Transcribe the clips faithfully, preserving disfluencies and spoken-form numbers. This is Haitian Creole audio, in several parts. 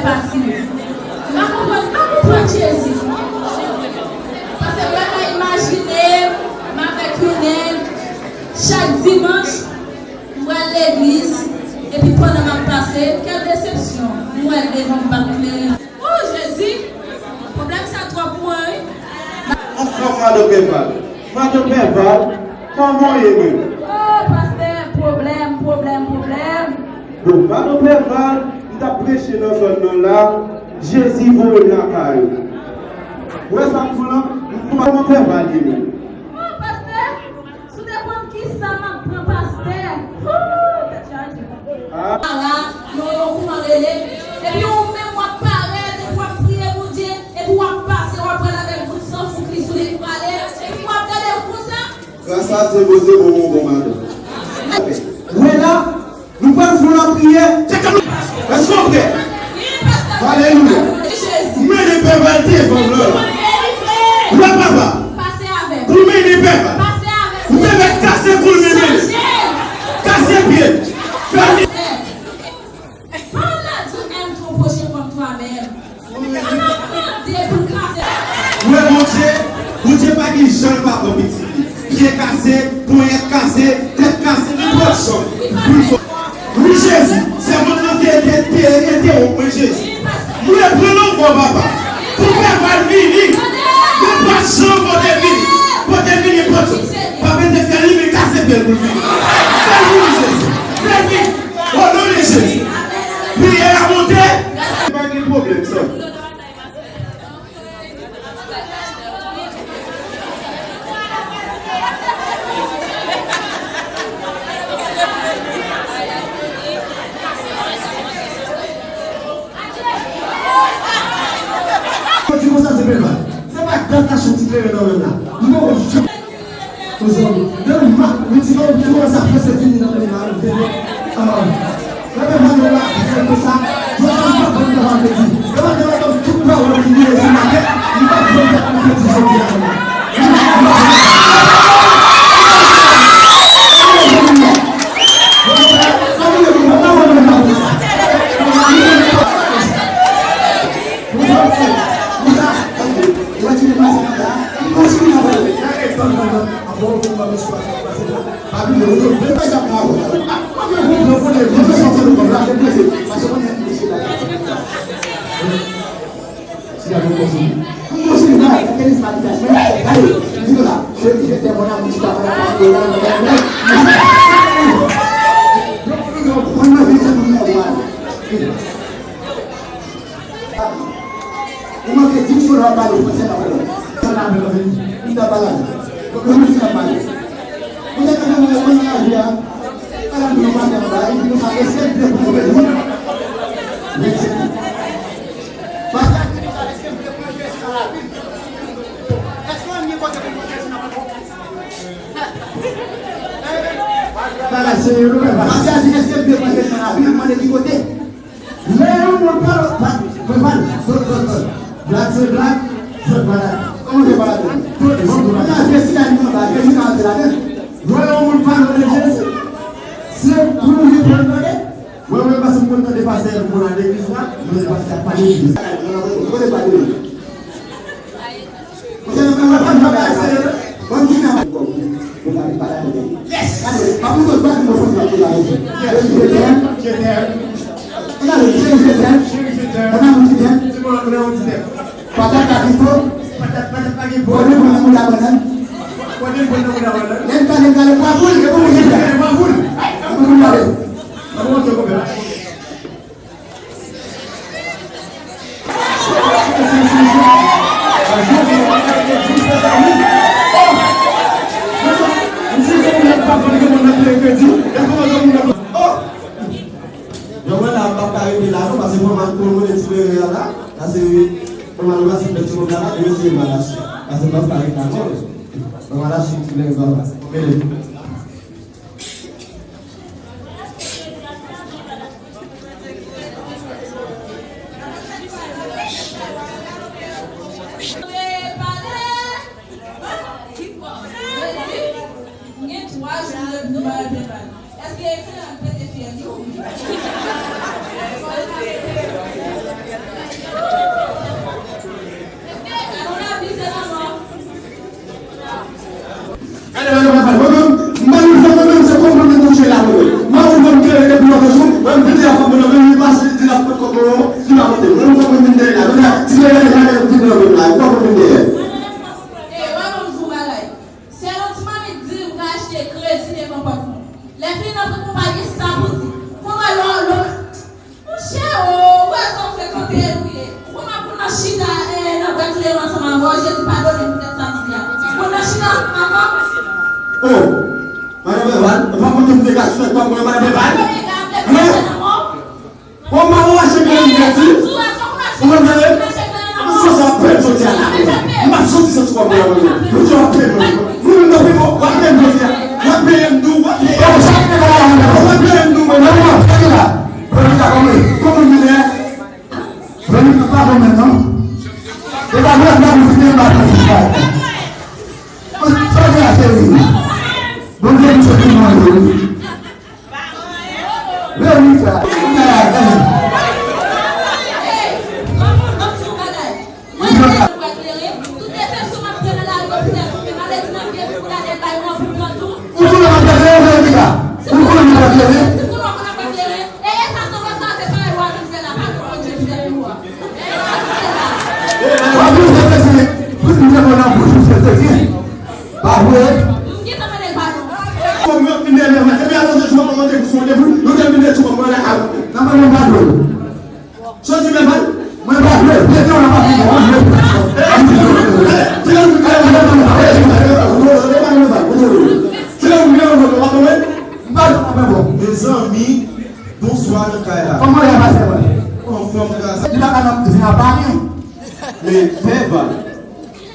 Pati. M pa konprann, m pa konprann Jezi. Paske mwen ka imajine m avèk yon nèg, chak dimanch, m pral legliz, epi pandan m ap pase, kèl desepsyon, m wè l devan m p ap klere. O Jezi, pwoblèm sa twòp pou mwen, wi. Anfòm, madan Pèval. Madan Pèval, kòman w ye menm? O, pastè, pwoblèm, pwoblèm, pwoblèm. Bon, madan Pèval, m t ap preche nan zòn nan la, Jezi voye m lakay ou. Ou wè sa m di w lan? M kòman Pèval ye menm? O, pastè, si w te konn kisa m ap pran pastè. Hoo, tèt chaje. Ah. Ala, yo, yo, kouman rele? Epi ou menm w ap parèt, epi w ap priye Bondye, epi w ap pase, w ap pral avèk bout san fouk li sou li pou pale, epi w ap gade l konsa. Gras a Dye, Bondye bon, bon, bon madan. Wè la, nou pral fè yon lapriyè. Èske w prè? Alelouya. Mennen Pèval devan m lan. Wè papa. Pou mennen Pèval. Ou te mèt kase kou l, men mennen. Kase pye l. Fè l. Parole a Dieu aime ton prochain comme toi-même. Ou wè Bondye, Bondye pa gen jan l pa pran pitit li. Pye kase, ponyèt kase, tèt kase, nenpòt jan. Wi, Jezi, sèmant lan te, te, te entewonp mwen, Jezi. M reprann ankò, papa. Pou Pèval vini. Nenpòt jan pou te vini. Pou te vini, nenpòt jan. Pa pete fè li, men kase pye l pou l vini. Fè l vini, Jezi. Fè l vini. O non de Jezi. Priyè a monte. Pa gen pwoblèm, sè. Mwen di konsa se Pèval. Se pa dat la chante kleren nan menm la. Nou poko janm. Mezanmi, nan ma, mwen di non, nou kòmanse ap panse fini nan menm la, nou te, ah, nan menm la, nou la, nou fè konsa, nou pa janm pran pawòl ke di. Nou pa janm pran tout pawòl ki vini sou maten, nou pa janm pran ke di jodi a konsa. Ou manke di m si w ap pale fransè nan pale. Sa n ap pale, m ta pale avè w. Mwen menm ki t ap pale. Ou te konn mwen konn nan lavi a. Ala nou yon maten anba, epi nou sa eseye vle pou nou vle. Mèsi. Papa, eske m te pran kèsyon rapid? Eske w anyen kote pou pran kèsyon rapid? Bagay serye, nou fè bagay. Papa di, eske m te pran kèsyon rapid? M mande ki kote? Lè yon moun pale, pa, pa, pa, zòt, zòt, zòt. Black se black, zòt pa dakò. Kòman se pa dakò? Tout moun pa dakò. Jezi ka vin anba, Jezi ka antre ladan. Lè yon moun pale de Jezi, se pou nou vin pran tande. Wè, wè, paske m konn tande pastè moun nan legliz la, mwen pastè ap pale de Jezi. Kote pale de Jezi? Yo wè la, m p ap ka rete la non, paske fò m al pwomone ti kleren an la. Paske fò m al rase bèt ti moun la, e yo se mal achte. Paske m p ap ka rete la non. Fò m al achte ti kleren an la. Mele. Gen twa jou m leve m pa leve mal. Èske ekri an pete fyèl yo? Mwen menm, mwen menm, mwen menm, se kòb mwen menm touche la, mwen menm. Mwen menm, mwen klere depi lòt jou, mwen menm, vin la fanm mwen menm, li pase, li di l ap pot kòb mwen, li pa pote. Mwen menm, fòk mwen vin dèyè la. Mwen la, ti dèyè la, li vin nan mwen la, fòk mwen vin dèyè. E, mwen menm, m di w bagay. Sèl yon ti manmi di m ka achte kredi devan pòt moun. Lè fini nan pran konpayi sa pou di. Pou mwen lò lò. Monchè o, wè sa w frekante e brile. Ou konn ap pou nan chita e nan bwè kleren ansanm avè w, Jezi padone m poutèt sa m di a. Pou nan chita ansanm avè w. O, madan Beval, ou pa konn tout dega sou tèt pa mwen, madan Beval. Kòman w mache kleren m pèdi? Ou konn fè? Ou konn fè apèl jodi a la. M ap soti soti kòb mwen la mwen. Jodi a w ap peye mwen. Mwen menm nan peye w ap peye m jodi a. W ap peye m tou, w ap peye m. W ap peye m tou, mwen menm. Veronica, kòman? Kòman w ye? Veronica, pa bon menm non. E pa vre, m pa konfime, m pa konfime. Sa gen a cheri. Bondye di cheri mwen yo. Veronica, Veronica. Ou konnen m ap pale kleren, Veronica. Ou konnen m ap pale kleren. W ap vin fè plezi, pou m te konn nan bouch ou se te byen. Pa vre? Kòm yo vin dèyè mwen, epi alò se sou mwen mande pou sou mande pou, yo te vin dèyè sou mwen la. Nan mwen mwen pa dwe. Soti mwen pa. Mwen pa dwe, mete w nan pa fini, mwen dwe. Mezanmi, bonswa nan kay la. Kòman w ye pastè mwen? Anfòm gras. Li pa ka nan vin a Pari. Men, Pè Val,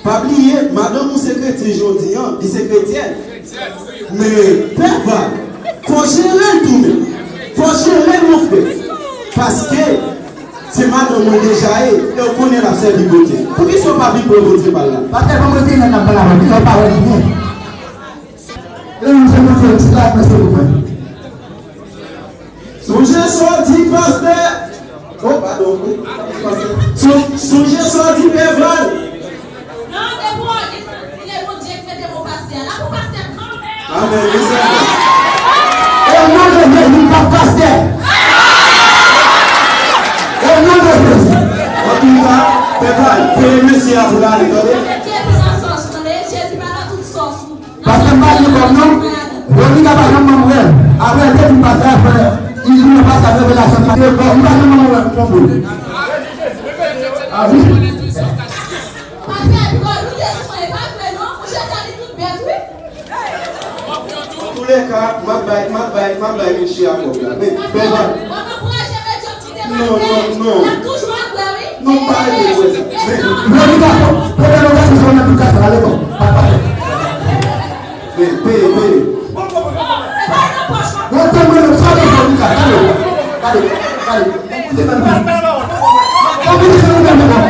pa bliye, madanm ou se kretyen jodi a, li se kretyèn. Men, Pè Val, fò jere l tou menm. Fò jere l, mon frè. Paske, se madanm mwen deja ye, e w konnen l ap sèvi Bondye. Poukisa w pa vin pran Bondye pa l la? Pastè, ban mwen ti nèg k ap pale avè m, li pa wè li byen. E nou se Bondye, ti la, mèsi pou mwen. Sonje sa w di pastè. Oh, padon, wi. Son-, sonje sa w di Pè Val. Non, depi w di, se Bondye ki mete mo pastè la. Pou pastè kanpe. Amèn, wi, sèvè. O non de Jezi, m p ap pastè. O non de Jezi. Antouka, Pè Val, peye mesye a pou l ale, tande. Jezi nan sòs, tande. Jezi pa nan tout sòs. Pastè m pa gen kòb non. Rodrigue pa janm ban m rèv. Apre depi m pase apre, li di mwen pase ak revelasyon sa. M pa janm ban m rèv, m twonpe w. A wi. Pastè Rodrigue sou mwen, e pa vre non. Mouche sa li tout bèt wi. Antouleka, m ap bay, m ap bay, m ap bay mesye a kòb la. Men, Pè Val. W ap ankouraje medyokrite pastè. Non, non, non. L ap toujou ap kwè wi. Non, pa rete kwè sa. Men, Rodrigue, pwoblèm nan pase sou nan tout kay sa, ale bon. Pa, pa fè. Peye, peye, peye. Bon, bon, bon, bon. Bon, bon, bon, bon, sa te fè, Lucas, gade, gade, gade. Bon, koute nan mwen. Bon, koute nan mwen, bon.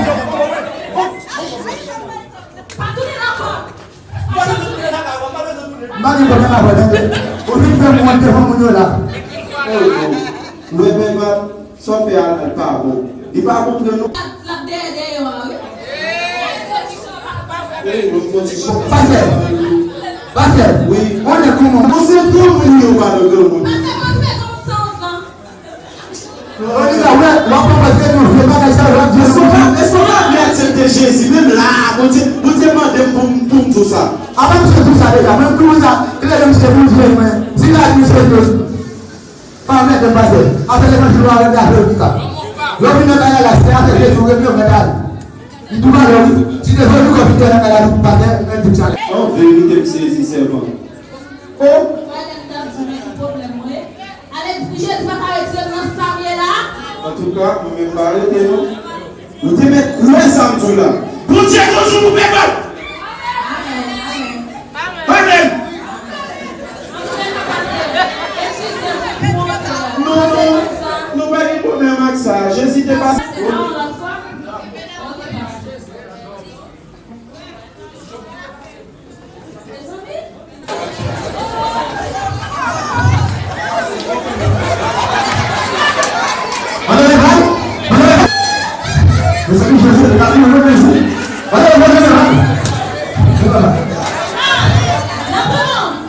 M pa gen pwoblèm avè l, tande. Ou vin fè m wont devan moun yo la. Oh, non. Mwen, men, Sa w fè a la, li pa bon. Li pa bon pou nou. L ap, l ap dèyè, dèyè w a, wi. Wi, nou fò ti chòk. Pastè, pastè, wi. On nèg kòman? Nou se granmoun yo, pa nan granmoun. Pastè, pa fè kòman sa, on tan. Rodrigue, wè, w ap pran pastè, nou vye bagay sa, w ap di. Èske w pa, èske w pa vle aksepte Jezi, menm la, Bondye, Bondye mande m pou m, pou m di w sa. Avan misye di w sa deja, mwen, pou mwen sa, klere misye pou m di mwen, di la misye di. Pa anmède m, pastè. Afè levanjil ou a regle avè w pita. Lè w vin nan kay la, se afè Jezi ou regle, ou mèt ale. M tou pale wi. Si te jodi w konfite nan kay la, pastè, ou mèt di m sa. An verite, m sezi, sèvant. O! Wè lè m t ap di w, men ki pwoblèm mwen. Ale di pou Jezi pa ka retire m nan sa m ye la. Antouka, mwen menm pa rete non. Nou te mèt kwè sa m di w la. Bondye toujou pou pèp l. Amèn, amèn. Amèn. Non, non, nou pa gen pwoblèm ak sa. Jezi te pase. Mezanmi, Jezi, gade mwen, Jezi. Gade mwen, Jezi. Nan pran non.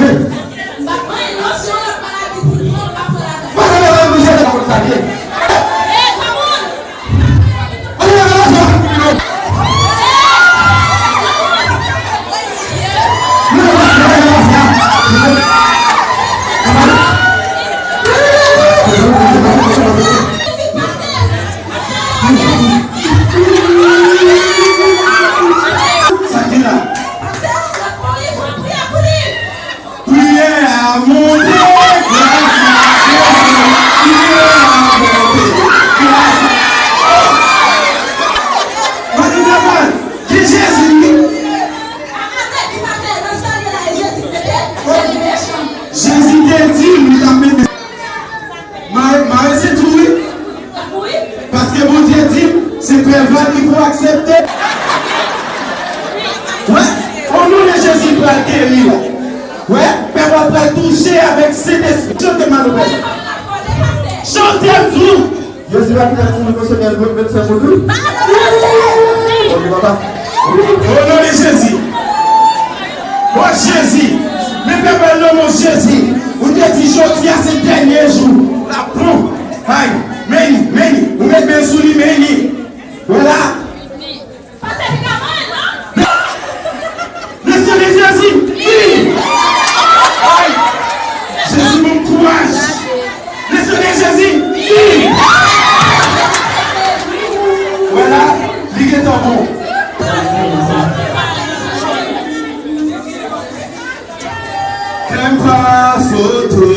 leve. M pa pran yon losyon lòt maladi pou l pran, m pa pran ladan. Fò leve, leve, leve, leve, leve, leve. Hey, come on! Sa ki la? Priyè a monte, gras a desann. Priyè a monte, gras a... Oh! Madanm Laval, gen Jezi, wi. Jezi te di l li t ap mete... Mare, mare senti w, wi. Paske Bondye di m, se Pè Val ki pou aksepte. Wè, o non de Jezi, pral geri la. Wè, Pè Val pral touche avèk Sentespri. Chante, madanm. Chante, m di w. Jezi va kite pou mwen, mesye, men l vin vennsenk goud, wi. Ok, papa. O non de Jezi. O Jezi. Men Pè Val, nan non Jezi. Ou te di jodi a se dènye jou. L ap bon. Ay, men li, men li. Ou met men sou li, men li. Vwala. Pastè, piga mwen, non? Le sang de Jésus, vini! Ay! Jezi ban m kouraj! Le sang de Jésus, vini! Vwala, li gentan bon. Kè m pa sote,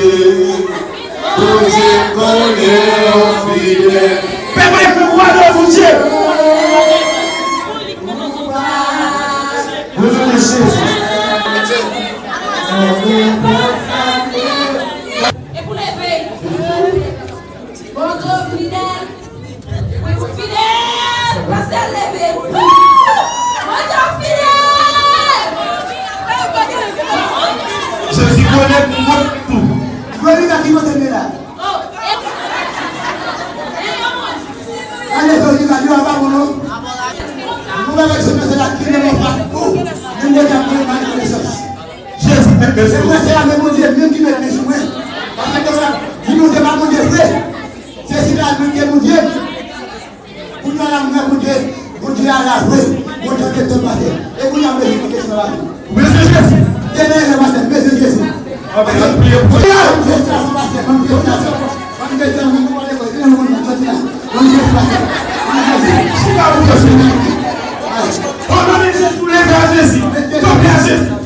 Bondye konnen w fidèl. Fè mwen pou wa de Bondye. O non de Jezi. E pou leve. Bondye fidèl. Wi, ou fidèl! Pastè, leve! Bondye fidèl! Jezi konnen mwen tou. Glorify ki kote m ye la. Ale, glorify, yo, a pa bon, non? Nou pa bezwen se la ki ne mò pa. Ou, nou mwen ap pran mal konesans. Jezi te bezwen. E mwen, se la men Bondye, menm ki met men sou mwen. Paske, di nou, se pa Bondye vre. Se sila menm ke Bondye. Kounye a la, m wè Bondye, Bondye a la vre. Bondye te tout pase. E kounye a, m bezwen yon kesyon la. Ou bezwen Jezi? Demen lè pastè, m bezwen Jezi. An bezwen priye pou ou. Jezi la, pastè, ban m Jezi la. Ban m Jezi la, ban m pale, ban m Jezi la. Ban m Jezi, pastè. Ban m Jezi. Chita pou Jezi. O non de Jezi, leve a Jezi. Kanpe a Jezi.